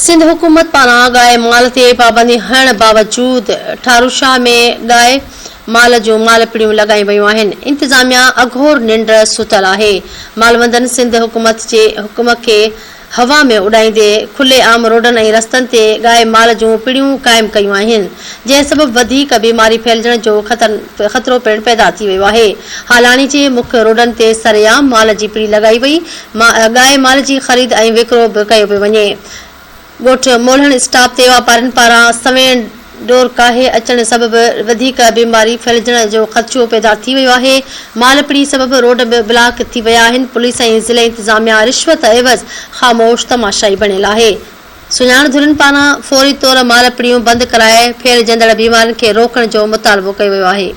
سنڌ حڪومت پاران ڳائي مال تي پابندي هڻڻ باوجود ٺاروشاهه ۾ ڳائي مال جون مال پڙيون لڳايون ويون آهن، انتظاميا اگهور ننڊ ستل آهي، مالوندن سنڌ حڪومت جي حڪم کي هوا ۾ اڏائيندي کلي عام روڊن ۽ رستن تي ڳائي مال جون پڙيون قائم ڪيون آهن، جنهن سبب وڌيڪ بيماري ڦهلجڻ جو خطرو پڻ پيدا ٿي ويو آهي. هالاڻي جي مک روڊن تي سرعام مال جي پڙي لڳائي وئي، ڳائي مال جي خريد ۽ وڪرو به ڪيو پيو وڃي. ڳوٺ مولهڻ اسٽاپ تي واپارين پاران سوين ڊور ڪاهي اچڻ سبب وڌيڪ بيماري ڦهلجڻ جو خدشو پيدا ٿي ويو آهي. مال پڙي سبب روڊ به بلاڪ ٿي ويا آهن، پوليس ۽ ضلعي انتظاميا رشوت عيوض خاموش تماشائي بڻيل آهي. سڃاڻ ڌرين پاران فوري طور مال پڙيون بند ڪرائي ڦهلجندڙ بيمارين کي روڪڻ جو مطالبو ڪيو ويو آهي.